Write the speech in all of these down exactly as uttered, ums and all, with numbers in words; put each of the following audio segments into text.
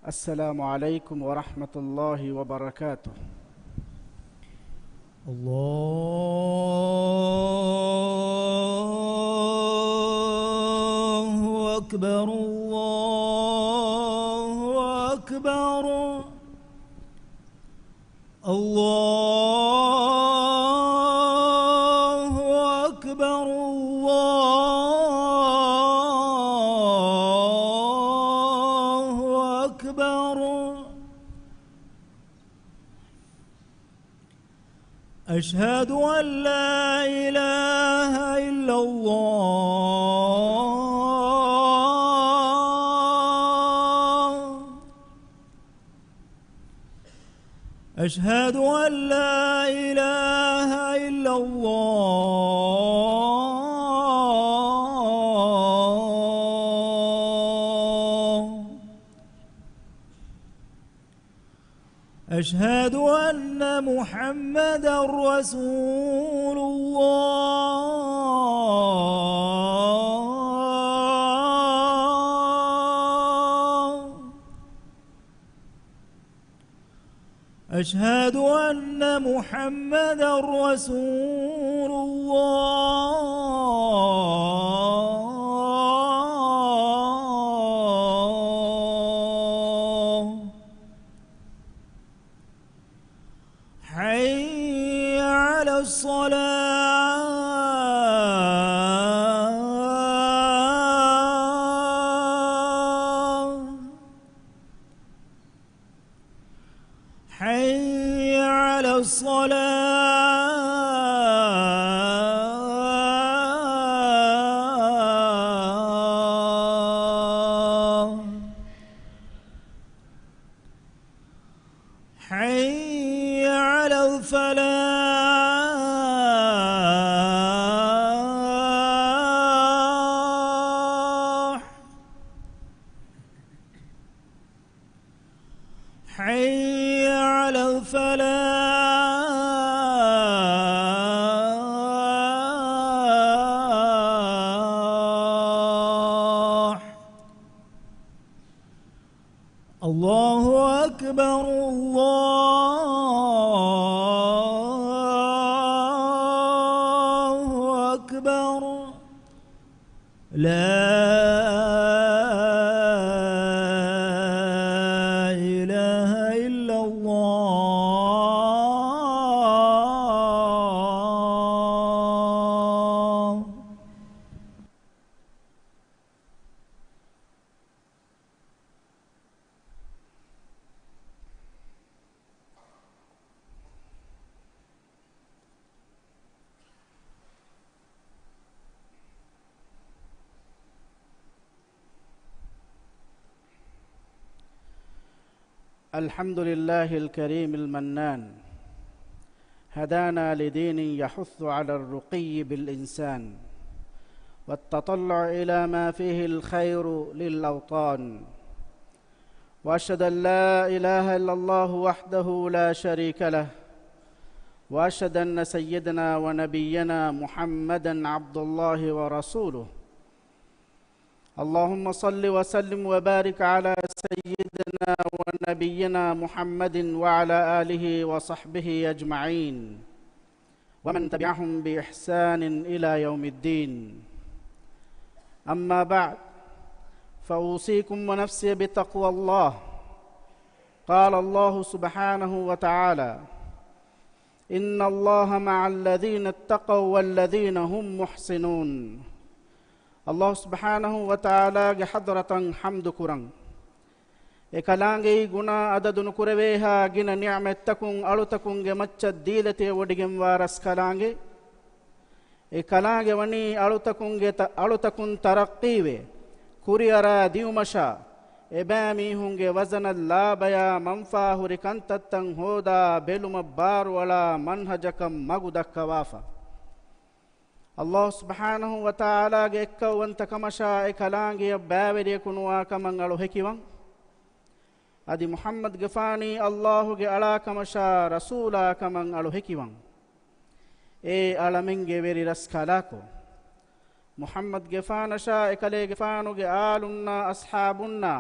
السلام عليكم ورحمة الله وبركاته. الله أكبر، الله أكبر. الله أكبر، الله أكبر. أشهد أن لا إله إلا الله. أشهد أن لا إله إلا الله. أشهد أن محمدا رسول الله. أشهد أن محمدا رسول الله. حي على الصلاة. حي على الصلاة. حي على الفلاح. حي على الفلاح. الله أكبر، الله أكبر. لا إله إلا الله. الحمد لله الكريم المنان، هدانا لدين يحث على الرقي بالإنسان والتطلع إلى ما فيه الخير للأوطان. وأشهد أن لا إله إلا الله وحده لا شريك له، وأشهد أن سيدنا ونبينا محمدا عبد الله ورسوله. اللهم صل وسلم وبارك على سيدنا ونبينا محمد وعلى آله وصحبه أجمعين. ومن تبعهم بإحسان إلى يوم الدين. أما بعد، فأوصيكم ونفسي بتقوى الله. قال الله سبحانه وتعالى: إن الله مع الذين اتقوا والذين هم محسنون. ﷲ ސުބްޙާނަހޫ ވަތަޢާލާގެ ޙަޟްރަތަށް ޙަމްދު ކުރަން. އެ ކަލާނގެއީ ގުނާ އަދަދު ނުކުރެވޭހާ ގިނަ ނިޢުމަތްތަކުން އަޅުތަކުންގެ މައްޗަށް ދީލަތި އެވޮޑިގެންވާ ރަސްކަލާނގެ. އެ ކަލާނގެ ވަނީ އަޅުތަކުންގެ ތަ-، އަޅުތަކުން ތަރައްޤީވެ، ކުރިއަރާ ދިއުމަށާ، އެބައިމީހުންގެ ވަޒަނަށް ލާބަޔާ މަންފާހުރި ކަންތައްތައް ހޯދާ ބެލުމަށް ބާރުއަޅާ މަންހަޖަކަށް މަގު ދައްކަވާފަ. އައްލާހު ސުބްޙާނަހު ވަތަޢާލާގެ އެއްކައުވަންތަކަމަށާ އެ ކަލާނގެޔަށް ބައިވެރިޔަކު ނުވާ ކަމަށް އަޅު ހެކިވަން. އަދި މުޙައްމަދުގެފާނީ އައްލާހުގެ އަޅާކަމަށާ ރަސޫލާކަމަށް އަޅު ހެކިވަން. އޭ އަޅަމެންގެ ވެރި ރަސްކަލާކޯ! މުޙައްމަދުގެފާނަށާ އެކަލޭގެފާނުގެ އާލުންނާ އަޞްޙާބުންނާ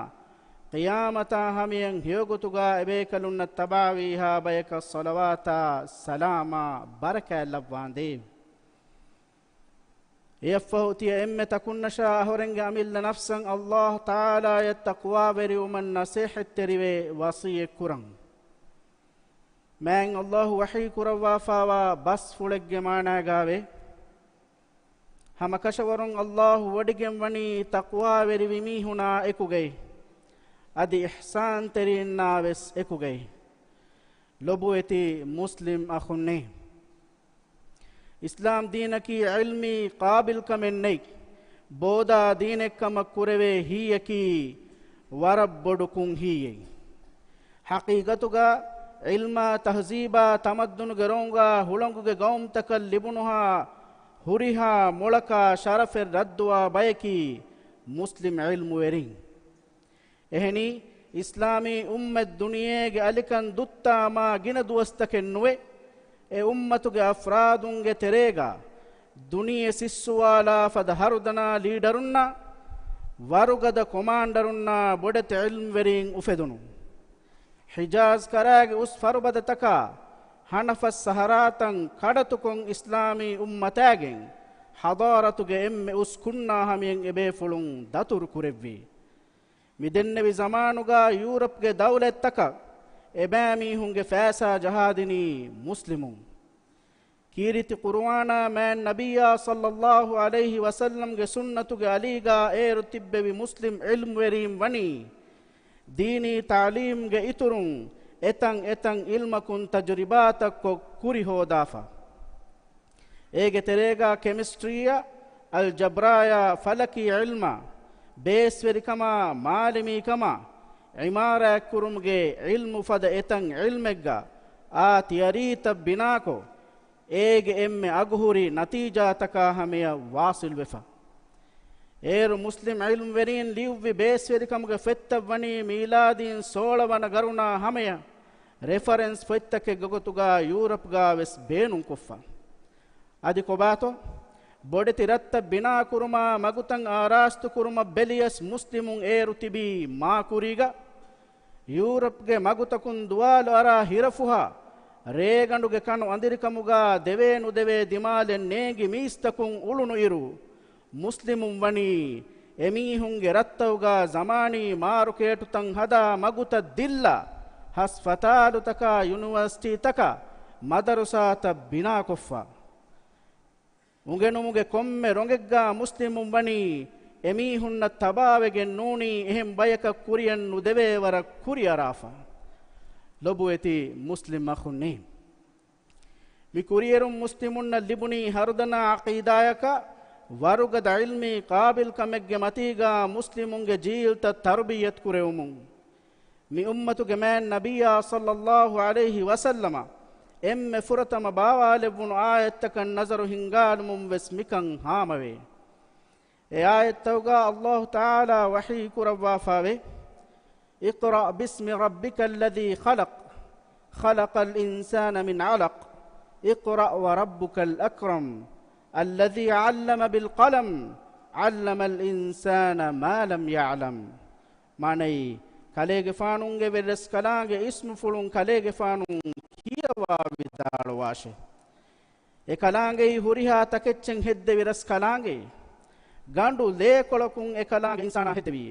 ޤިޔާމަތާ ހަމަޔަށް ހެޔޮގޮތުގާ އެބޭކަލުންނަށް ތަބާވީހާ ބަޔަކަށް ޞަލަވާތާ ސަލާމާ ބަރަކާތް ލައްވާނދޭވެ. އެއަށްފަހު ތިޔަ އެންމެ ތަކުންނަށާ އަހުރެންގެ އަމިއްލަ ނަފްސަށް އައްލާހު ތަޢާލާޔަށް ތަޤްވާވެރިވުމަށް ނަޞޭޙަތްތެރިވެ ވަޞިއްޔަތް ކުރަން. މާތް އައްލާހު ވަޙީ ކުރައްވާފާވާ ބަސްފުޅެއްގެ މާނާގާވޭ. ހަމަކަށަވަރުން އައްލާހު ވޮޑިގެންވަނީ ތަޤްވާވެރި މިމީހުނާ އެކުގައި، އަދި އިޙްސާންތެރީންނާ ވެސް އެކުގައި. ލޮބުވެތި މުސްލިމް އަޚުންނޭ! އިސްލާމް ދީނަކީ ޢިލްމީ ޤާބިލްކަމެއް ނެތް، ބޯދާ ދީނެއްކަމަށް ކުރެވޭ ހީއަކީ ވަރަށް ބޮޑު ކުންހީއެއް. ޙަޤީޤަތުގަ ޢިލްމާ ތަހްޒީބާ ތަމައްދުނުގެ ރޮނގާ ހުޅަނގުގެ ގައުމުތަކަށް ލިބުނުހާ ހުރިހާ މޮޅަކާ ޝަރަފެއް ރައްދުވާ ބަޔަކީ މުސްލިމް ޢިލްމުވެރިން. އެހެނީ، އިސްލާމީ އުއްމަތް ދުނިޔޭގެ އަލިކަން ދުއްތާ މާ ގިނަ ދުވަސްތަކެއް ނުވެ، އެ އުއްމަތުގެ އަފްރާދުންގެ ތެރޭގަ ދުނިޔެ ސިއްސުވާލާ ފަދަ ހަރުދަނާ ލީޑަރުންނާ، ވަރުގަދަ ކޮމާންޑަރުންނާ ބޮޑެތި ޢިލްމްވެރީން އުފެދުނު. ޙިޖާޒް ކަރާގެ އުސް ފަރުބަދަތަކާ ހަނަފަސް ސަހަރާތައް ކަޑަތުކޮށް އިސްލާމީ އުއްމަތާގެން ޙަޟާރަތުގެ އެންމެ އުސް ކުންނާ ހަމަޔަށް އެބޭފުޅުން ދަތުރު ކުރެއްވި. މި ދެންނެވި ޒަމާނުގަ ޔޫރަޕްގެ ދައުލަތްތަކަށް އެބައިމީހުންގެ ފައިސާ ޖަހާދިނީ މުސްލިމުން. ކީރިތި ޤުރުއާނާ މާތް ނަބިއްޔާ ޞައްލައްލާހު ޢަލައިހި ވަސައްލަމްގެ ސުންނަތުގެ އަލީގާ އޭރު ތިއްބެވި މުސްލިމް ޢިލްމްވެރީން ވަނީ، ދީނީ ތަޢުލީމްގެ އިތުރުން އެތަން އެތަން ޢިލްމަކުން ތަޖުރިބާތައްކޮށް ކުރި ހޯދާފަ. އޭގެ ތެރޭގަ ކެމިސްޓްރީއާ، އަލްޖަބްރާއާ، ފަލަކީ ޢިލްމާ، ބޭސްވެރިކަމާ، މާލެމީކަމާ، ޢިމާރާތްކުރުމުގެ ޢިލްމު ފަދަ އެތަން ޢިލްމެއްގަ އާ ތިއަރީތައް ބިނާކޮށް، އޭގެ އެންމެ އަގުހުރި ނަތީޖާތަކާ ހަމަޔަށް ވާޞިލްވެފަ. އޭރު މުސްލިމް ޢިލްމްވެރީން ލިޔުއްވި ބޭސްވެރިކަމުގެ ފޮތްތައް ވަނީ މީލާދީން ސޯޅަ ވަނަ ގަރުނާ ހަމަޔަށް ރެފަރެންސް ފޮތްތަކެއްގެ ގޮތުގަ ޔޫރަޕްގަ ވެސް ބޭނުންކޮށްފަ. އަދި ކޮބާތޯ؟ ބޮޑެތި ރަށްތައް ބިނާކުރުމާ މަގުތައް އާރާސްތުކުރުމަށް ބެލިޔަސް މުސްލިމުން އޭރު ތިބީ މާކުރީގަ. ޔޫރަޕްގެ މަގުތަކުން ދުވާލު އަރާ ހިރަފުހާ، ރޭގަނޑުގެ ކަނު އަނދިރިކަމުގާ ދެވޭ ނުދެވޭ ދިމާލެއް ނޭނގި މީސްތަކުން އުޅުނު އިރު، މުސްލިމުން ވަނީ އެމީހުންގެ ރަށްތައުގާ ޒަމާނީ މާރުކޭޓުތައް ހަދާ މަގުތައް ދިއްލާ، ހަސްފަތާލުތަކާ ޔުނިވަރސިޓީތަކާ މަދަރުސާތައް ބިނާކޮށްފަ. އުނގެނުމުގެ ކޮންމެ ރޮނގެއްގާ މުސްލިމުން ވަނީ އެމީހުންނަށް ތަބާވެގެން ނޫނީ އެހެން ބަޔަކަށް ކުރިއަށް ނުދެވޭ ވަރަށް ކުރިއަރާފަ. ލޮބުވެތި މުސްލިމް އަޚުންނޭ! މި ކުރިއެރުން މުސްލިމުންނަށް ލިބުނީ ހަރުދަނާ ޢަޤީދާޔަކާ، ވަރުގަދަ ޢިލްމީ ޤާބިލްކަމެއްގެ މަތީގާ މުސްލިމުންގެ ޖީލްތައް ތަރުބިއްޔަތު ކުރެވުމުން. މި އުއްމަތުގެ މާތް ނަބިއްޔާ ޞައްލައްލާހު ޢަލައިހި ވަސައްލަމަ އެންމެ ފުރަތަމަ ބާވާލެއްވުނު އާޔަތްތަކަށް ނަޒަރު ހިންގާލުމުން ވެސް މިކަން ހާމަވޭ. އެ އާޔަތްތައުގާ އައްލާހު ތަޢާލާ ވަޙީ ކުރައްވާފާވޭ، اقرأ باسم ربك الذي خلق، خلق الإنسان من علق، اقرأ وربك الأكرم، الذي علم بالقلم، علم الإنسان ما لم يعلم. މާނައީ، ކަލޭގެފާނުގެ ވެރިރަސްކަލާނގެ އިސްމުފުޅުން ކަލޭގެފާނު ކިޔަވާ ވިދާޅުވާށޭ. އެ ކަލާނގެއީ ހުރިހާ ތަކެއްޗެއް ހެއްދެވި ރަސްކަލާނގެ، ގަނޑު ލޭކޮޅަކުން އެ ކަލާނގެ އިންސާނާ ހެއްދެވީ.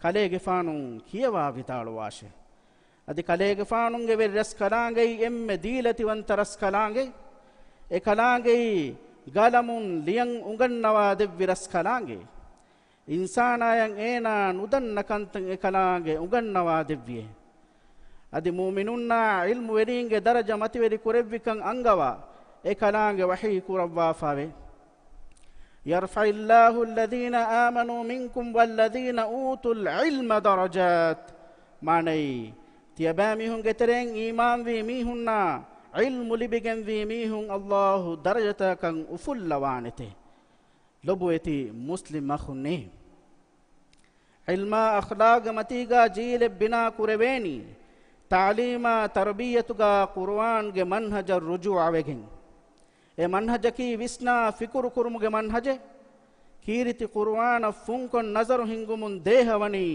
ކަލޭގެފާނު ކިޔަވާ ވިދާޅުވާށޭ. އަދި ކަލޭގެފާނުގެ ވެރި ރަސްކަލާނގެއީ އެންމެ ދީލަތިވަންތަ ރަސްކަލާނގެ. އެ ކަލާނގެއީ ގަލަމުން ލިޔަން އުނގަންނަވާ ދެއްވި ރަސްކަލާނގެ. އިންސާނާޔަށް އޭނާ ނުދަންނަ ކަންތައް އެ ކަލާނގެ އުނގަންނަވާ ދެއްވިއޭ. އަދި މުއުމިނުންނާ ޢިލްމުވެރީންގެ ދަރަޖަ މަތިވެރި ކުރެއްވިކަން އަންގަވާ އެ ކަލާނގެ ވަޙީ ކުރައްވާފާވޭ. يرفع الله الذين آمنوا منكم والذين أوتوا العلم درجات. މާނައީ، ތިޔަބައިމީހުންގެ ތެރެއިން އީމާންވީ މީހުންނާ ޢިލްމު ލިބިގެންވީ މީހުން ﷲ ދަރަޖަތަކަށް އުފުއްލަވާނެތެ. ލޮބުވެތި މުސްލިމް އަޚުންނޭ! ޢިލްމާ އަޚްލާގްގެ މަތީގާ ޖީލެއް ބިނާ ކުރެވޭނީ، ތަޢުލީމާ ތަރުބިއްޔަތުގާ ޤުރުއާންގެ މަންހަޖަށް ރުޖޫޢަވެގެން. އެ މަންހަޖަކީ ވިސްނާ ފިކުރު ކުރުމުގެ މަންހަޖެއް. ކީރިތި ޤުރުއާނަށް ފުންކޮށް ނަޒަރު ހިންގުމުން ދޭހަވަނީ،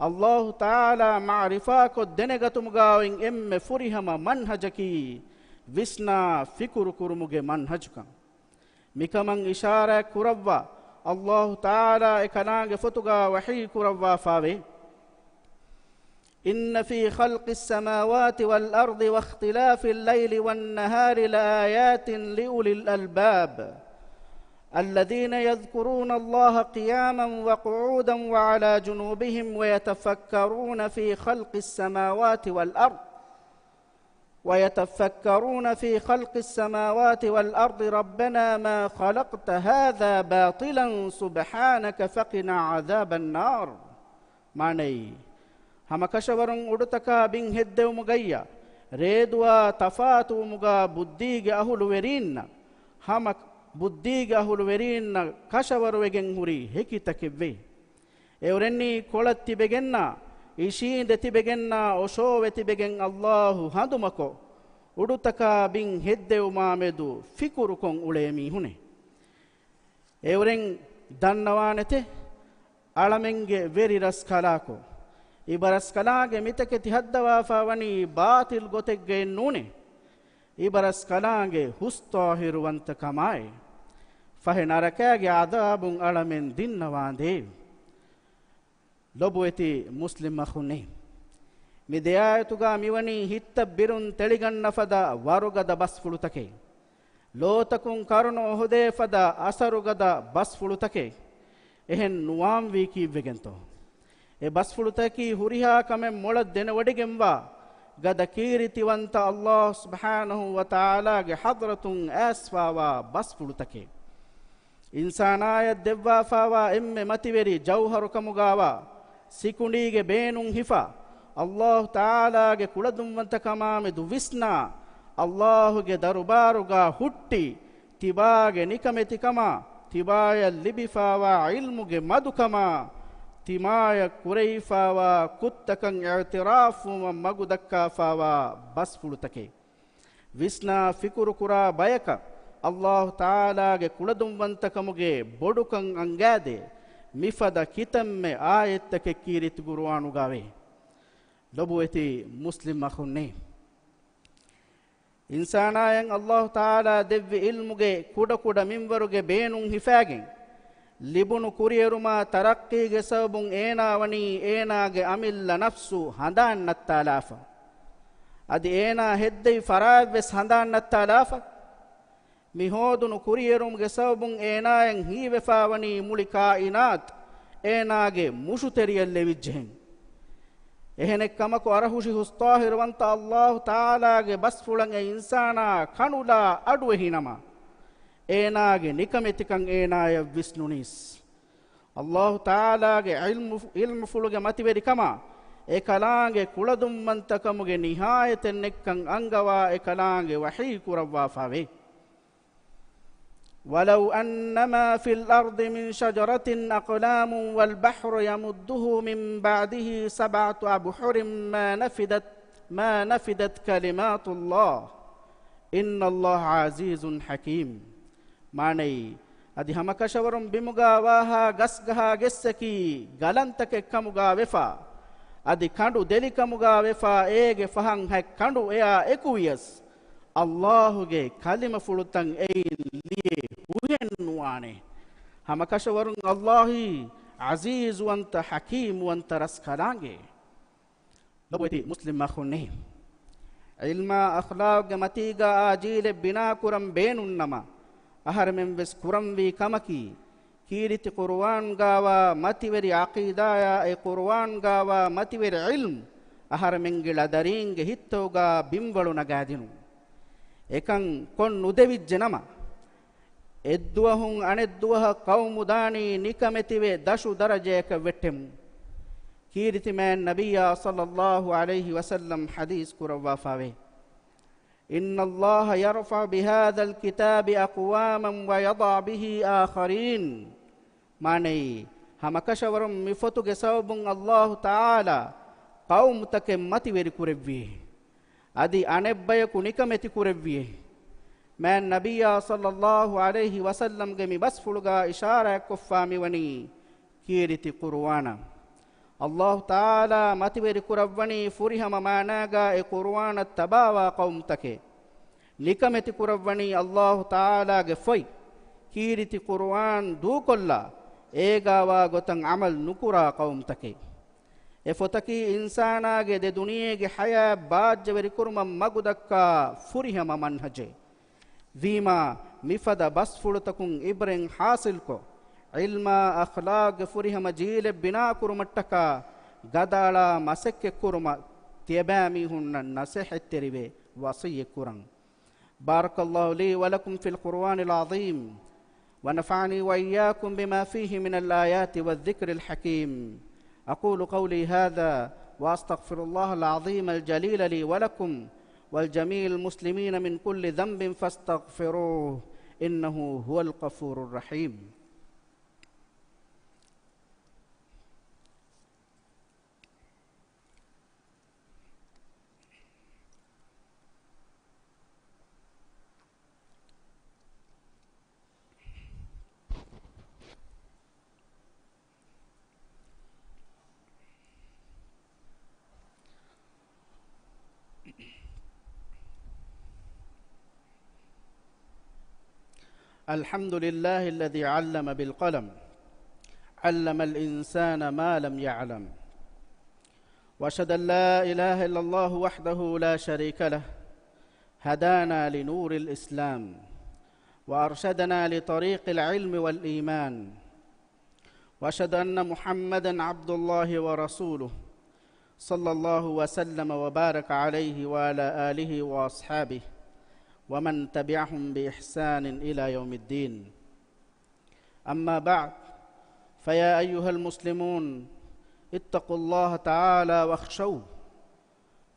ﷲ ތަޢާލާ މަޢުރިފާކޮށް ދެނެގަތުމުގާ އޮތް އެންމެ ފުރިހަމަ މަންހަޖަކީ، ވިސްނާ ފިކުރު ކުރުމުގެ މަންހަޖުކަން. މިކަމަށް އިޝާރާތް ކުރައްވާ، ﷲ ތަޢާލާ އެކަލާނގެ ފޮތުގާ ވަޙީ ކުރައްވާފާވޭ. إن في خلق السماوات والأرض واختلاف الليل والنهار لآيات لأولي الألباب الذين يذكرون الله قياما وقعودا وعلى جنوبهم ويتفكرون في خلق السماوات والأرض ويتفكرون في خلق السماوات والأرض ربنا ما خلقت هذا باطلا سبحانك فقنا عذاب النار. މާނައީ، ހަމަކަށަވަރުން އުޑުތަކާ ބިން ހެއްދެވުމުގައްޔާ، ރޭދުއާ ތަފާތުވުމުގާ ބުއްދީގެ އަހުލުވެރީންނަށް، ހަމަ ބުއްދީގެ އަހުލުވެރީންނަށް ކަށަވަރުވެގެން ހުރި ހެކިތަކެއްވޭ. އެއުރެންނީ ކޮޅަށް ތިބެގެންނާ، އިށީނދެ ތިބެގެންނާ، އޮށޯވެ ތިބެގެން ﷲ ހަނދުމަކޮށް، އުޑުތަކާ ބިން ހެއްދެވުމާމެދު ފިކުރުކޮށް އުޅޭ މީހުނެއް. އެއުރެން ދަންނަވާނެތެ، އަޅަމެންގެ ވެރި ރަސްކަލާކޮ، އިބަރަސްކަލާނގެ މިތަކެތި ހައްދަވާފާވަނީ ބާޠިލް ގޮތެއްގައެއް ނޫނޭ. އިބަރަސްކަލާނގެ ހުސްޠާހިރުވަންތަކަމާއި، ފަހެ ނަރަކާގެ ޢަޛާބުން އަޅަމެން ދިންނަވާނދޭ. ލޮބުވެތި މުސްލިމް އަޚުންނޭ! މި ދެއާޔަތުގާ މިވަނީ ހިތްތައް ބިރުން ތެޅިގަންނަ ފަދަ ވަރުގަދަ ބަސްފުޅުތަކެއް. ލޯތަކުން ކަރުނަ އޮހޮދޭ ފަދަ އަސަރުގަދަ ބަސްފުޅުތަކެއް. އެހެން ނުވާންވީ ކީއްވެގެންތޯ؟ އެ ބަސްފުޅުތަކީ ހުރިހާ ކަމެއް މޮޅަށް ދެނެވޮޑިގެންވާ، ގަދަ ކީރިތިވަންތަ ﷲ ސުބްޙާނަހޫ ވަތަޢާލާގެ ޙަޟްރަތުން އައިސްފާވާ ބަސްފުޅުތަކެއް. އިންސާނާޔަށް ދެއްވާފާވާ އެންމެ މަތިވެރި ޖައުހަރުކަމުގާވާ، ސިކުނޑީގެ ބޭނުން ހިފާ، ﷲ ތަޢާލާގެ ކުޅަދުންވަންތަކަމާމެދު ވިސްނާ، ﷲގެ ދަރުބާރުގާ ހުއްޓި، ތިބާގެ ނިކަމެތިކަމާ، ތިބާޔަށް ލިބިފާވާ ޢިލްމުގެ މަދުކަމާ، ތިމާޔަށް ކުރެވިފާވާ ކުށްތަކަށް އިޢުތިރާފުވުމަށް މަގު ދައްކާފާވާ ބަސްފުޅުތަކެއް. ވިސްނާ ފިކުރުކުރާ ބަޔަކަށް ﷲ ތަޢާލާގެ ކުޅަދުންވަންތަކަމުގެ ބޮޑުކަން އަންގާދޭ މިފަދަ ކިތަންމެ އާޔަތްތަކެއް ކީރިތި ޤުރުއާނުގާވޭ. ލޮބުވެތި މުސްލިމް އަޚުންނޭ! އިންސާނާޔަށް ﷲ ތަޢާލާ ދެއްވި ޢިލްމުގެ ކުޑަކުޑަ މިންވަރުގެ ބޭނުން ހިފާގެން، ލިބުނު ކުރިއެރުމާ ތަރައްޤީގެ ސަބަބުން އޭނާ ވަނީ އޭނާގެ އަމިއްލަ ނަފްސު ހަނދާން ނައްތާލާފަ. އަދި އޭނާ ހެއްދެވި ފަރާތްވެސް ހަނދާން ނައްތާލާފަ. މި ހޯދުނު ކުރިއެރުމުގެ ސަބަބުން އޭނާޔަށް ހީވެފާވަނީ މުޅި ކާއިނާތު އޭނާގެ މުށުތެރިޔަށް ލެވިއްޖެހެން. އެހެނެއްކަމަކު، އަރަހުށި ހުސްޠާހިރުވަންތަ ﷲ ތަޢާލާގެ ބަސްފުޅަށް އެ އިންސާނާ ކަނުލާ އަޑުއެހިނަމަ، އޭނާގެ ނިކަމެތިކަން އޭނާޔަށް ވިސްނުނީސް. ﷲ ތަޢާލާގެ ޢިލްމު، ޢިލްމުފުޅުގެ މަތިވެރިކަމާ، އެކަލާނގެ ކުޅަދުންވަންތަކަމުގެ ނިހާޔަތެއް ނެތްކަން އަންގަވާ އެކަލާނގެ ވަޙީ ކުރައްވާފާވޭ. ولو أن ما في الأرض من شجرة أقلام والبحر يمده من بعده سبعة أبحر ما نفدت، ما نفدت كلمات الله إن الله عزيز حكيم. މާނައީ، އަދި ހަމަކަށަވަރުން ބިމުގާ ވާހާ ގަސްގަހާ ގެއްސަކީ ގަލަންތަކެއް ކަމުގާ ވެފާ، އަދި ކަނޑު ދެލިކަމުގާ ވެފާ، އޭގެ ފަހަން ހަތް ކަނޑު އެއާ އެކުވިޔަސް، ﷲގެ ކަލިމަފުޅުތައް އެއިން ލިޔެ ހުހެއްނުވާނެ. ހަމަކަށަވަރުން ﷲ އީ ޢަޒީޒުވަންތަ ޙަކީމުވަންތަ ރަސްކަލާނގެ. ލޮބުވެތި މުސްލިމް އަޚުންނޭ! ޢިލްމާ އަޚްލާޤްގެ މަތީގަ އާ ޖީލެއް ބިނާކުރަން ބޭނުންނަމަ، އަހަރެމެން ވެސް ކުރަންވީ ކަމަކީ، ކީރިތި ޤުރުއާންގާވާ މަތިވެރި ޢަޤީދާޔާ އެ ޤުރުއާންގާވާ މަތިވެރި ޢިލްމު އަހަރެމެންގެ ޅަދަރީންގެ ހިތްތަކުގާ ބިންވަޅު ނަގާދިނުން. އެކަން ކޮށް ނުދެވިއްޖެ ނަމަ، އެއްދުވަހުން އަނެއްދުވަހަށް ޤައުމު ދާނީ ނިކަމެތިވެ ދަށު ދަރަޖަޔަކަށް ވެއްޓެމުން. ކީރިތި މާތް ނަބިއްޔާ ޞައްލައްލާހު ޢަލައިހި ވަސައްލަމް ޙަދީޘް ކުރައްވާފައިވޭ. إن الله يرفع بهذا الكتاب أقواما ويضع به آخرين. މާނައީ، ހަމަކަށަވަރުން މި ފޮތުގެ ސަބަބުން އައްލާހު ތަޢާލާ ޤައުމުތަކެއް މަތިވެރި ކުރެއްވިއޭ. އަދި އަނެއްބަޔަކު ނިކަމެތި ކުރެއްވިއޭ. މާތް ނަބިއްޔާ ޞައްލައްލާހު ޢަލައިހި ވަސައްލަމްގެ މި ބަސްފުޅުގާ އިޝާރާތްކޮށްފާ މިވަނީ ކީރިތި ޤުރުއާނަށް. އައްލާހު ތަޢާލާ މަތިވެރި ކުރައްވަނީ ފުރިހަމަ މާނާގާ އެ ޤުރުއާނަށް ތަބާވާ ޤައުމުތަކެއް. ނިކަމެތި ކުރައްވަނީ އައްލާހު ތަޢާލާގެ ފޮތް، ކީރިތި ޤުރުއާން ދޫކޮށްލާ، އޭގާވާ ގޮތަށް ޢަމަލު ނުކުރާ ޤައުމުތަކެއް. އެ ފޮތަކީ އިންސާނާގެ ދެ ދުނިޔޭގެ ޙަޔާތް ބާއްޖަވެރިކުރުމަށް މަގުދައްކާ ފުރިހަމަ މަންހަޖެއް. ވީމާ، މިފަދަ ބަސްފުޅުތަކުން ޢިބްރަތް ޙާޞިލްކޮށް، ޢިލްމާ އަޚްލާޤްގެ ފުރިހަމަ ޖީލެއް ބިނާކުރުމަށްޓަކާ ގަދައަޅާ މަސައްކަތްކުރުމަށް ތިޔަބައިމީހުންނަށް ނަޞޭޙަތްތެރިވެ ވަޞިއްޔަތްކުރަން. بارك الله لي ولكم في القرآن العظيم، ونفعني وإياكم بما فيه من الآيات والذكر الحكيم. أقول قولي هذا وأستغفر الله العظيم الجليل لي ولكم ولجميع المسلمين من كل ذنب فاستغفروه إنه هو الغفور الرحيم. الحمد لله الذي علم بالقلم، علم الإنسان ما لم يعلم. وأشهد أن لا إله إلا الله وحده لا شريك له، هدانا لنور الإسلام، وأرشدنا لطريق العلم والإيمان، وأشهد أن محمدا عبد الله ورسوله، صلى الله وسلم وبارك عليه وعلى آله وأصحابه ومن تبعهم بإحسان إلى يوم الدين. أما بعد، فيا أيها المسلمون، اتقوا الله تعالى واخشوه،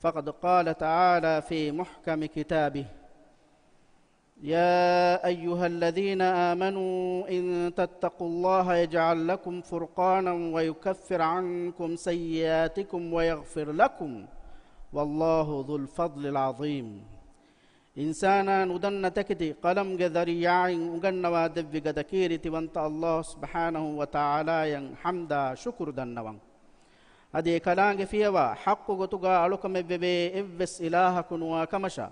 فقد قال تعالى في محكم كتابه: يا أيها الذين آمنوا إن تتقوا الله يجعل لكم فرقانا ويكفر عنكم سيئاتكم ويغفر لكم، والله ذو الفضل العظيم. އިންސާނާ ނުދަންނަ ތަކެތި ޤަލަމްގެ ޒަރީޢާއިން އުނގަންނަވާ ދެއްވި ގަދަ ކީރިތިވަންތަ އައްލާހު ސުބްޙާނަހު ވަ ތަޢާލާޔަށް ޙަމްދާ ޝުކުރު ދަންނަވަން. އަދި އެ ކަލާނގެ ފިޔަވާ ޙައްޤު ގޮތުގާ އަޅުކަމެއްވެވޭ އެއްވެސް އިލާހަކު ނުވާ ކަމަށާ،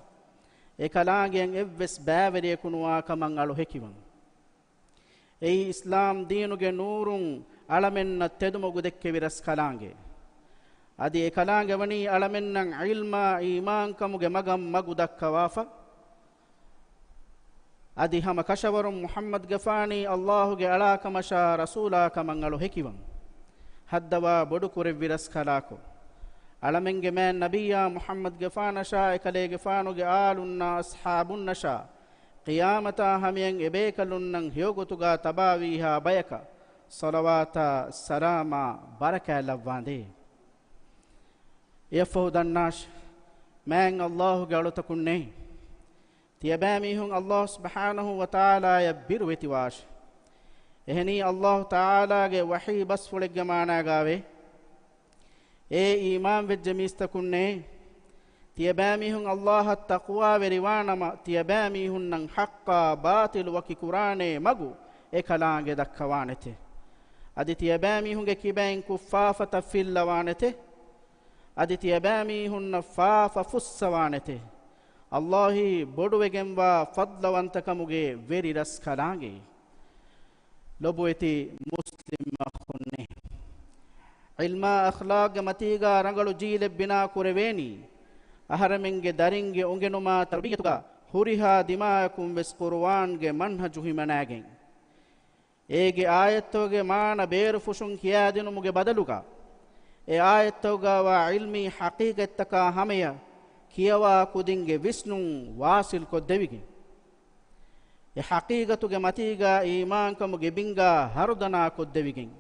އެ ކަލާނގެއަށް އެއްވެސް ބައިވެރިޔަކު ނުވާ ކަމަށް އަޅު ހެކިވަން. އެއީ އިސްލާމް ދީނުގެ ނޫރުން އަޅަމެންނަށް ތެދުމަގު ދެއްކެވި ރަސްކަލާނގެ. އަދި އެ ކަލާނގެ ވަނީ އަޅަމެންނަށް ޢިލްމާ އީމާންކަމުގެ މަގަށް މަގު ދައްކަވާފަ. އަދި ހަމަ ކަށަވަރުން މުޙައްމަދުގެފާނީ އައްލާހުގެ އަޅާކަމަށާ ރަސޫލާކަމަށް އަޅު ހެކިވަން. ހައްދަވާ ބޮޑުކުރެއްވި ރަސްކަލާކޮ، އަޅަމެންގެ މާތް ނަބިއްޔާ މުޙައްމަދުގެފާނަށާ އެކަލޭގެފާނުގެ އާލުންނާ އަޞްޙާބުންނަށާ ޤިޔާމަތާ ހަމަޔަށް އެބޭކަލުންނަށް ހެޔޮގޮތުގާ ތަބާވީހާ ބަޔަކަށް ޞަލަވާތާ ސަލާމާ ބަރަކާތް ލައްވާނދޭ. އެއަށްފަހު ދަންނާށި، މާތް އައްލާހުގެ އަޅުތަކުންނޭ، ތިޔަބައިމީހުން އައްލާހު ސުބްޙާނަހު ވަތަޢާލާޔަށް ބިރުވެތިވާށި. އެހެނީ އައްލާހު ތަޢާލާގެ ވަޙީ ބަސްފުޅެއްގެ މާނާގާވޭ، އޭ އީމާންވެއްޖެ މީސްތަކުންނޭ! ތިޔަބައިމީހުން އައްލާހަށް ތަޤްވާވެރިވާނަމަ، ތިޔަބައިމީހުންނަށް ޙައްޤާ ބާޠިލު ވަކިކުރާނޭ މަގު އެކަލާނގެ ދައްކަވާނެތެ. އަދި ތިޔަބައިމީހުންގެ ކިބައިން ކުށްފާފަތައް ފިއްލަވާނެތެ. އަދި ތިޔަބައިމީހުންނަށް ފާފަ ފުއްސަވާނެތެ. އައްލާހީ ބޮޑުވެގެންވާ ފަޟްލަވަންތަކަމުގެ ވެރި ރަސްކަލާނގެ. ލޮބުވެތި މުސްލިމް އަޚުންނޭ! ޢިލްމާ އަޚްލާޤްގެ މަތީގާ ރަނގަޅު ޖީލެއް ބިނާ ކުރެވޭނީ، އަހަރެމެންގެ ދަރިންގެ އުނގެނުމާ ތަރުބިޔަތުގާ ހުރިހާ ދިމާޔަކުން ވެސް ޤުރުއާންގެ މަންހަޖު ހިމަނާގެން. އޭގެ އާޔަތްތަކުގެ މާނަ ބޭރުފުށުން ކިޔާދިނުމުގެ ބަދަލުގަ، އެ އާޔަތްތަކުގަވާ ޢިލްމީ ޙަޤީޤަތްތަކާ ހަމަޔަށް ކިޔަވާ ކުދިންގެ ވިސްނުން ވާޞިލްކޮށްދެވިގެން. އެ ޙަޤީޤަތުގެ މަތީގާ އީމާންކަމުގެ ބިންގާ ހަރުދަނާ ކޮށްދެވިގެން،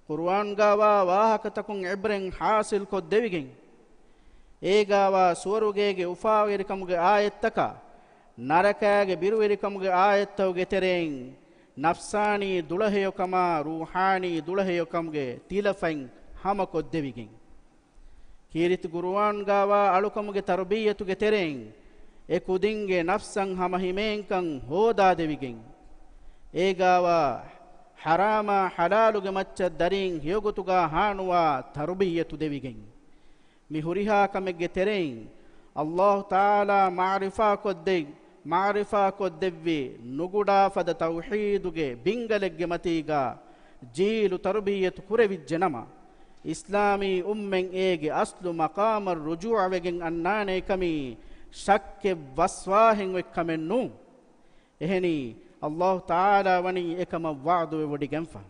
ޤުރުއާންގާވާ ވާހަކަތަކުން ޢިބްރަތް ޙާޞިލް ކޮށްދެވިގެން، އޭގާވާ ސުވަރުގޭގެ އުފާވެރިކަމުގެ އާޔަތްތަކާ، ނަރަކާގެ ބިރުވެރިކަމުގެ އާޔަތްތަކުގެ ތެރެއިން، ނަފްސާނީ ދުޅަހެޔޮކަމާ، ރޫޙާނީ ދުޅަހެޔޮކަމުގެ ތިލަފަތް ހަމަކޮށްދެވިގެން. ކީރިތި ޤުރުއާންގާވާ އަޅުކަމުގެ ތަރުބިއްޔަތުގެ ތެރެއިން، އެ ކުދިންގެ ނަފްސަށް ހަމަހިމޭންކަން ހޯދާދެވިގެން. އޭގާވާ ޙަރާމާ ޙަލާލުގެ މައްޗަށް ދަރީން ހެޔޮގޮތުގާ ހާނުވާ ތަރުބިއްޔަތު ދެވިގެން. މި ހުރިހާ ކަމެއްގެ ތެރެއިން، ﷲ ތަޢާލާ މަޢުރިފާކޮށްދެ، މަޢުރިފާކޮށްދެއްވި ނުގުޑާ ފަދަ ތައުޙީދުގެ ބިންގަލެއްގެ މަތީގާ ޖީލު ތަރުބިއްޔަތު ކުރެވިއްޖެ ނަމަ، އިސްލާމީ އުއްމަތް އޭގެ އަސްލު މަޤާމަށް ރުޖޫޢަވެގެން އަންނާނޭކަމީ ޝައްކެއް ވަސްވާހެއް އޮތްކަމެއް ނޫން. އެހެނީ، ﷲ ތަޢާލާ ވަނީ އެކަމަށް ވަޢުދުވެވޮޑިގެންފަ.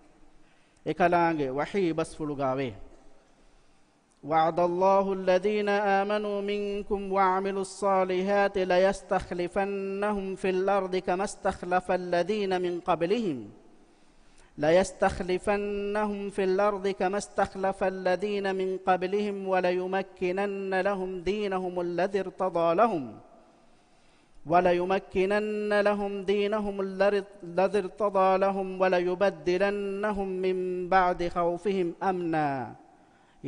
އެކަލާނގެ ވަޙީ ބަސްފުޅުގާވޭ. وعد الله الذين آمنوا منكم وعملوا الصالحات ليستخلفنهم في الأرض كما استخلف الذين من قبلهم، ليستخلفنهم في الأرض كما استخلف الذين من قبلهم وليمكنن لهم دينهم الذي ارتضى لهم، وليمكنن لهم دينهم الذي ارتضى لهم وليبدلنهم من بعد خوفهم أمنا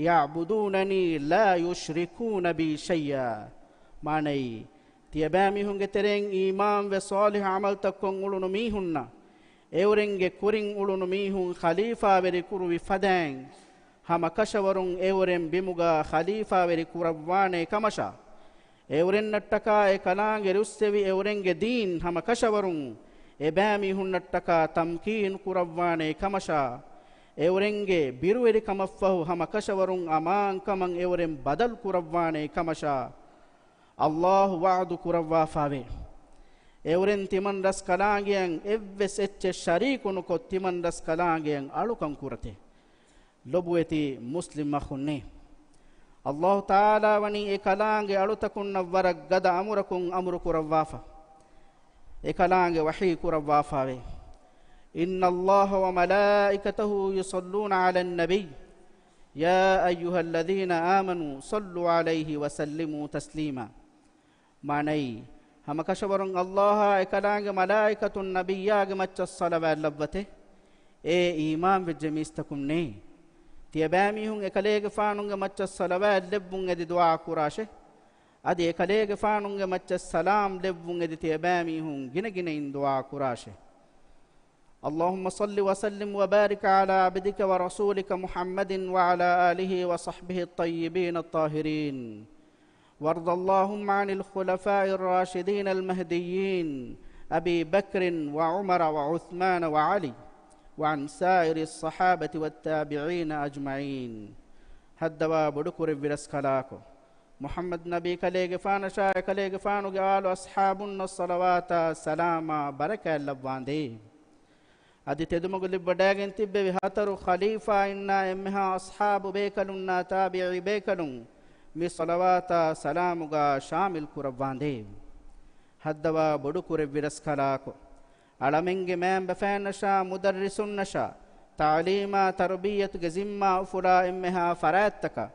يعبدونني لا يشركون بي شيئا. މާނައީ، ތިޔަބައިމީހުންގެ ތެރެއިން އީމާންވެ ޞާލިޙު ޢަމަލުތައް ކޮށް އުޅުނު މީހުންނަށް، އެއުރެންގެ ކުރިން އުޅުނު މީހުން ޚަލީފާވެރި ކުރުވި ފަދައިން، ހަމަ ކަށަވަރުން އެއުރެން ބިމުގާ ޚަލީފާވެރި ކުރައްވާނޭ ކަމަށާ، އެއުރެންނަށްޓަކާ އެ ކަލާނގެ ރުއްސެވި އެއުރެންގެ ދީން ހަމަ ކަށަވަރުން އެބައިމީހުންނަށްޓަކާ ތަމްކީނު ކުރައްވާނޭ ކަމަށާ، އެއުރެންގެ ބިރުވެރިކަމަށްފަހު ހަމަ ކަށަވަރުން އަމާންކަމަށް އެއުރެން ބަދަލު ކުރައްވާނޭ ކަމަށާ، ﷲ ވަޢުދު ކުރައްވާފާވޭ. އެއުރެން ތިމަން ރަސްކަލާނގެއަށް އެއްވެސް އެއްޗެއް ޝަރީކު ނުކޮށް، ތިމަން ރަސްކަލާނގެއަށް އަޅުކަން ކުރަތޭ. ލޮބުވެތި މުސްލިމް އަޚުންނޭ! ﷲ ތަޢާލާ ވަނީ އެ ކަލާނގެ އަޅުތަކުންނަށް ވަރަށް ގަދަ އަމުރަކުން އަމުރު ކުރައްވާފަ. އެ ކަލާނގެ ވަޙީ ކުރައްވާފާވޭ. إن الله وملائكته يصلون على النبي يا أيها الذين آمنوا صلوا عليه وسلموا تسليما. މާނައީ، ހަމަކަށަވަރުން ﷲ އާ އެކަލާނގެ މަލާއިކަތުން ނަބިއްޔާގެ މައްޗަށް ޞަލަވާތް ލައްވަތޭ. އޭ އީމާންވެއްޖެ މީސްތަކުންނޭ! ތިޔަބައިމީހުން އެކަލޭގެފާނުގެ މައްޗަށް ޞަލަވާތް ލެއްވުން އެދި ދުޢާ ކުރާށޭ. އަދި އެކަލޭގެފާނުގެ މައްޗަށް ސަލާމް ލެއްވުން އެދި ތިޔަބައިމީހުން ގިނަގިނައިން ދުޢާ ކުރާށޭ. اللهم صل وسلم وبارك على عبدك ورسولك محمد وعلى آله وصحبه الطيبين الطاهرين، وارض اللهم عن الخلفاء الراشدين المهديين أبي بكر وعمر وعثمان وعلي، وعن سائر الصحابة والتابعين أجمعين. ހައްދަވާ ބޮޑުކުރެއްވި ރަސްކަލާކޮ، މުޙައްމަދު ނަބީ ކަލޭގެފާނަށާ އެކަލޭގެފާނުގެ އާލު އަޞްޙާބުންނަށް ޞަލަވާތާ ސަލާމާ ބަރަކާތް ލައްވާނދޭ. އަދި ތެދުމަގު ލިބިވަޑައިގެން ތިއްބެވި ހަތަރު ޚަލީފާއިންނާ އެންމެހާ އަޞްޙާބު ބޭކަލުންނާ ތާބިޢީ ބޭކަލުން މި ޞަލަވާތާ ސަލާމުގާ ޝާމިލް ކުރައްވާނދޭ. ހައްދަވާ ބޮޑުކުރެއްވި ރަސްކަލާކޮ، އަޅަމެންގެ މައިންބަފައިންނަށާ މުދައްރިސުންނަށާ ތަޢުލީމާ ތަރުބިއްޔަތުގެ ޒިންމާ އުފުލާ އެންމެހާ ފަރާތްތަކަށް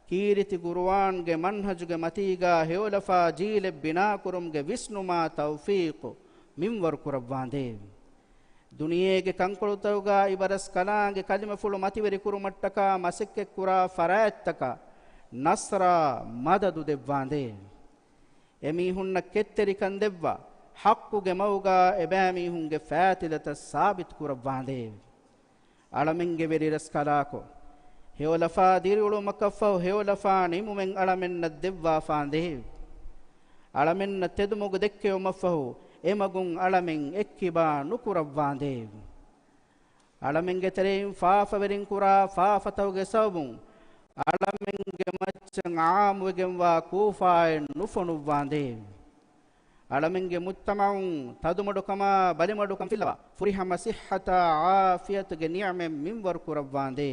ކީރިތި ޤުރުއާންގެ މަންހަޖުގެ މަތީގާ ހެޔޮލަފާ ޖީލެއް ބިނާކުރުމުގެ ވިސްނުމާ ތައުފީޤު މިންވަރު ކުރައްވާނދޭ. ދުނިޔޭގެ ކަންކޮޅުތަކުގާ އިބަރަސްކަލާނގެ ކަލިމަފުޅު މަތިވެރި ކުރުމަށްޓަކާ މަސައްކަތްކުރާ ފަރާތްތަކަށް ނަޞްރާ މަދަދު ދެއްވާނދޭ. އެމީހުންނަށް ކެތްތެރިކަން ދެއްވާ، ޙައްޤުގެ މަގުގާ އެބައިމީހުންގެ ފައިތިލަތައް ސާބިތު ކުރައްވާނދޭ. އަޅަމެންގެ ވެރިރަސްކަލާކޮ، ހެޔޮލަފާ ދިރިއުޅުމަކަށްފަހު ހެޔޮލަފާ ނިމުމެއް އަޅަމެންނަށް ދެއްވާފާނދޭ. އަޅަމެންނަށް ތެދުމަގު ދެއްކެވުމަށްފަހު އެމަގުން އަޅަމެން އެއްކިބާ ނުކުރައްވާނދޭ. އަޅަމެންގެ ތެރެއިން ފާފަވެރިން ކުރާ ފާފަތަކުގެ ސަބަބުން އަޅަމެންގެ މައްޗަށް ޢާއްމުވެގެންވާ ކޫފާއެއް ނުފޮނުއްވާނދޭ. އަޅަމެންގެ މުޖްތަމަޢުން ތަދުމަޑުކަމާ ބަލިމަޑުކަން ފިއްލަވާ، ފުރިހަމަ ޞިއްޙަތާ ޢާފިޔަތުގެ ނިޢުމަތް މިންވަރު ކުރައްވާނދޭ.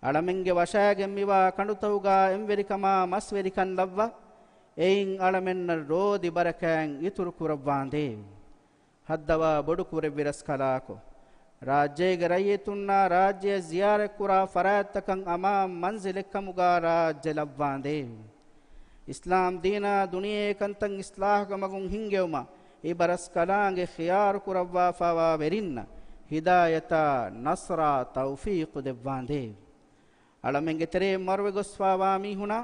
އަޅަމެންގެ ވަށާގެން މިވާ ކަނޑުތަކުގާ އެންވެރިކަމާ މަސްވެރިކަން ލައްވާ، އެއިން އަޅަމެންނަށް ރޯދި ބަރަކާތް އިތުރު ކުރައްވާނދޭވެ. ހައްދަވާ ބޮޑު ކުރެއްވި ރަސްކަލާކޮ، ރާއްޖޭގެ ރައްޔިތުންނާ ރާއްޖެއަށް ޒިޔާރަތްކުރާ ފަރާތްތަކަށް އަމާން މަންޒިލެއްކަމުގާ ރާއްޖެ ލައްވާނދޭވެ. އިސްލާމް ދީނާ ދުނިޔެ ކަންތައް އިސްލާހުގެ މަގުން ހިންގެވުމަށް އިބަރަސްކަލާނގެ ޚިޔާރު ކުރައްވާފާވާ ވެރިންނަށް ހިދާޔަތާ ނަޞްރާ ތައުފީޤު ދެއްވާނދޭވެ. އަޅަމެންގެ ތެރެއިން މަރުވެގޮސްފާވާ މީހުނާ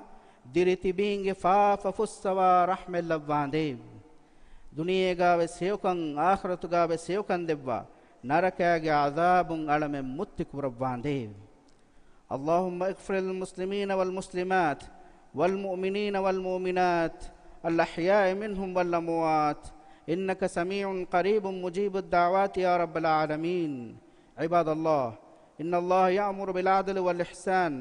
ދިރިތިބީންގެ ފާފަ ފުއްސަވާ ރަޙްމަތް ލައްވާނދޭވެ. ދުނިޔޭގާވެސް ހެޔޮކަން، އާޚިރަތުގާވެސް ހެޔޮކަން ދެއްވާ، ނަރަކާގެ ޢަޛާބުން އަޅަމެން މުއްތި ކުރައްވާނދޭވެ. اللهم اغفر للمسلمين والمسلمات والمؤمنين والمؤمنات الأحياء منهم والأموات إنك سميع قريب مجيب الدعوات يا رب العالمين. عباد الله، إن الله يأمر بالعدل والإحسان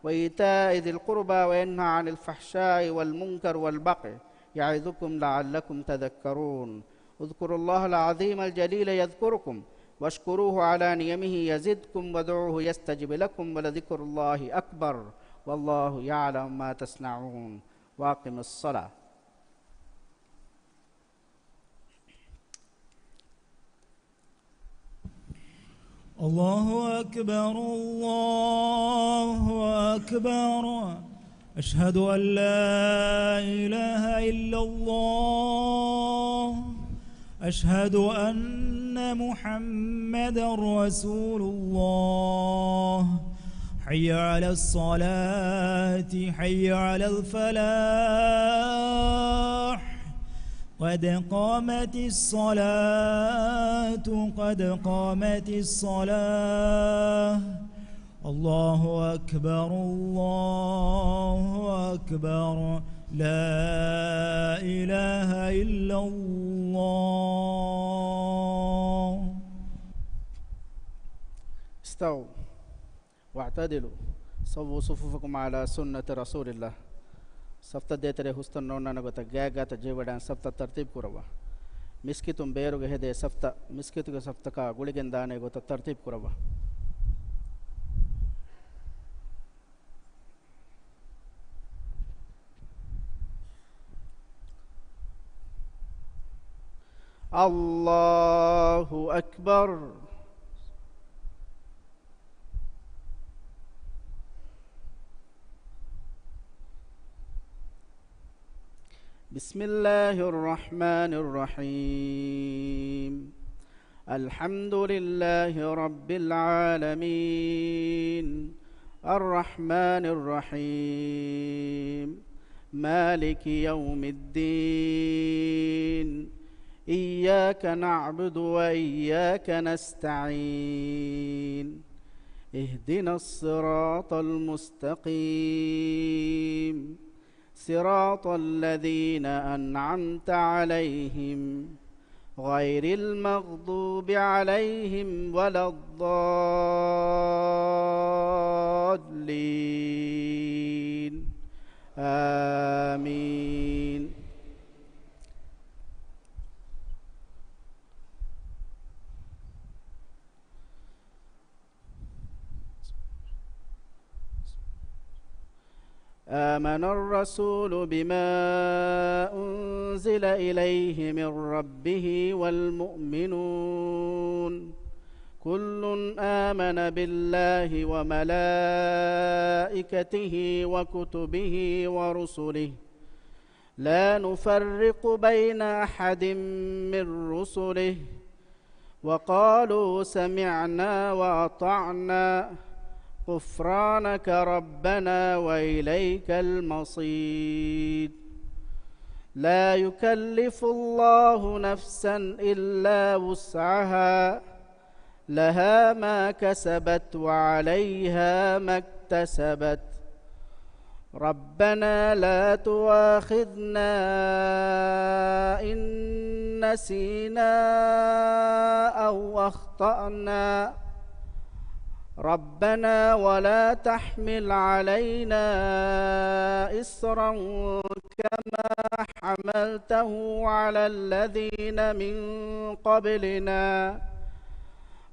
وإيتاء ذي القربى وينهى عن الفحشاء والمنكر والبغي يعظكم لعلكم تذكرون. اذكروا الله العظيم الجليل يذكركم واشكروه على نعمه يزدكم وادعوه يستجب لكم ولذكر الله أكبر والله يعلم ما تصنعون. وأقم الصلاة. الله أكبر، الله أكبر. أشهد أن لا إله إلا الله. أشهد أن محمدا رسول الله. حي على الصلاة، حي على الفلاح. قد قامت الصلاة، قد قامت الصلاة. الله أكبر، الله أكبر. لا إله إلا الله. استووا. واعتدلوا. سووا صفوفكم على سنة رسول الله. ސަފްތައް ދޭތެރޭ ހުސްތަން ނޯންނާނެ ގޮތަށް ގާތްގާތަށް ޖެހިވަޑައިގެން ސަފްތައް ތަރްތީބު ކުރައްވާ. މިސްކިތުން ބޭރުގެ ހެދޭ ސަފްތައް މިސްކިތުގެ ސަފްތަކާ ގުޅިގެން ދާނޭ ގޮތަށް ތަރްތީބު ކުރައްވާ. الله أكبر. بسم الله الرحمن الرحيم. الحمد لله رب العالمين. الرحمن الرحيم. مالك يوم الدين. إياك نعبد وإياك نستعين. اهدنا الصراط المستقيم. صراط الذين أنعمت عليهم غير المغضوب عليهم ولا الضالين. آمين. آمن الرسول بما أنزل إليه من ربه والمؤمنون كل آمن بالله وملائكته وكتبه ورسله لا نفرق بين أحد من رسله وقالوا سمعنا وأطعنا غفرانك ربنا وإليك المصير. لا يكلف الله نفسا إلا وسعها، لها ما كسبت وعليها ما اكتسبت. ربنا لا تؤاخذنا إن نسينا أو أخطأنا. ربنا ولا تحمل علينا إصرا كما حملته على الذين من قبلنا.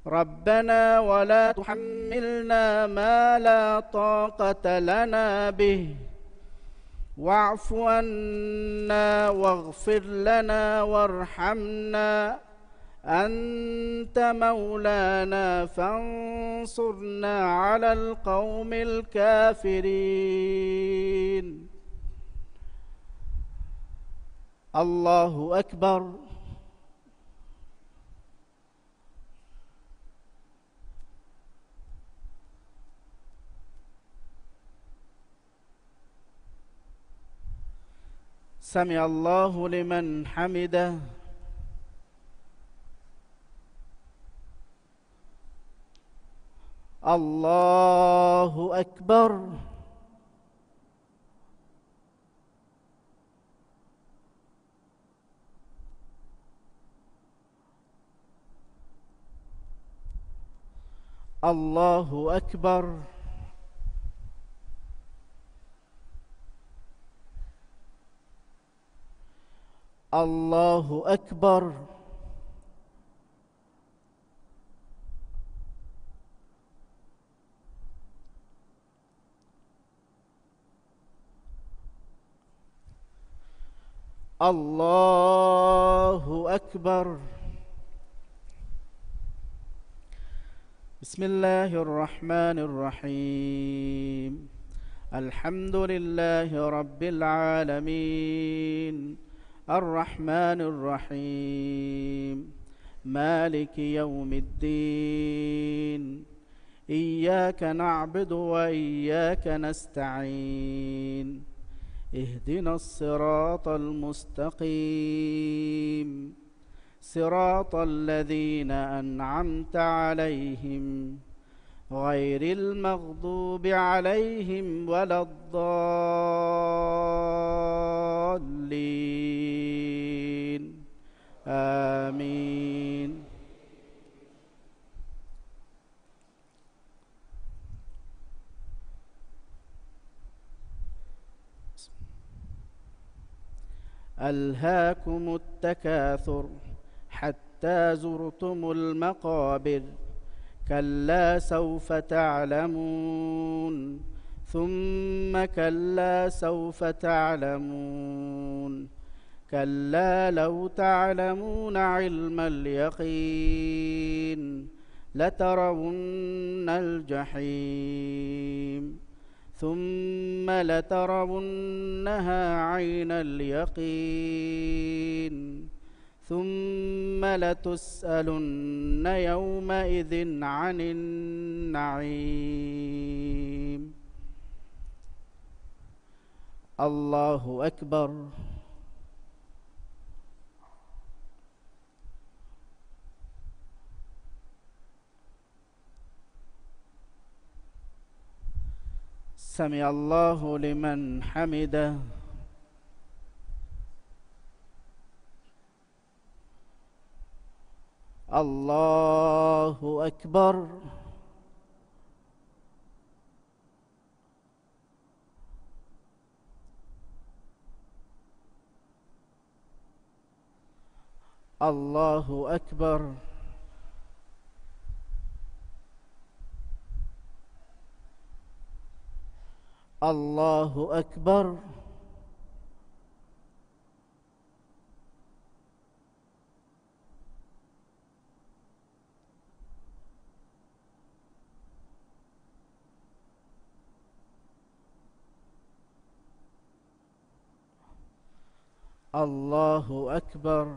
ربنا ولا تحملنا ما لا طاقة لنا به. واعف عنا واغفر لنا وارحمنا أنت مولانا فانصرنا على القوم الكافرين. الله أكبر. سمع الله لمن حمده. الله أكبر. الله أكبر. الله أكبر. الله أكبر. بسم الله الرحمن الرحيم. الحمد لله رب العالمين. الرحمن الرحيم. مالك يوم الدين. إياك نعبد وإياك نستعين. اهدنا الصراط المستقيم. صراط الذين أنعمت عليهم غير المغضوب عليهم ولا الضالين. آمين. ألهاكم التكاثر حتى زرتم المقابر. كلا سوف تعلمون. ثم كلا سوف تعلمون. كلا لو تعلمون علم اليقين لترون الجحيم ثم لترونها عين اليقين ثم لتسألن يومئذ عن النعيم. الله أكبر. سمع الله لمن حمده. الله أكبر. الله أكبر. الله أكبر. الله أكبر.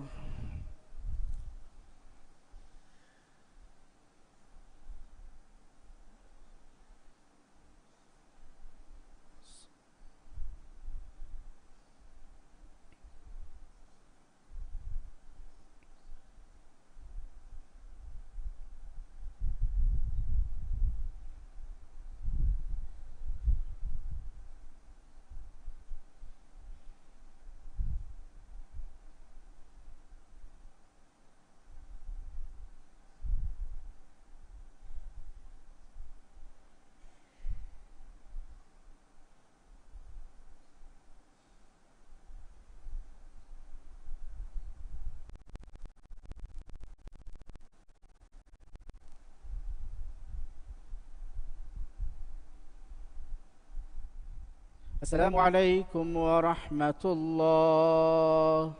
السلام عليكم ورحمة الله.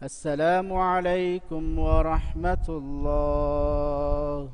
السلام عليكم ورحمة الله.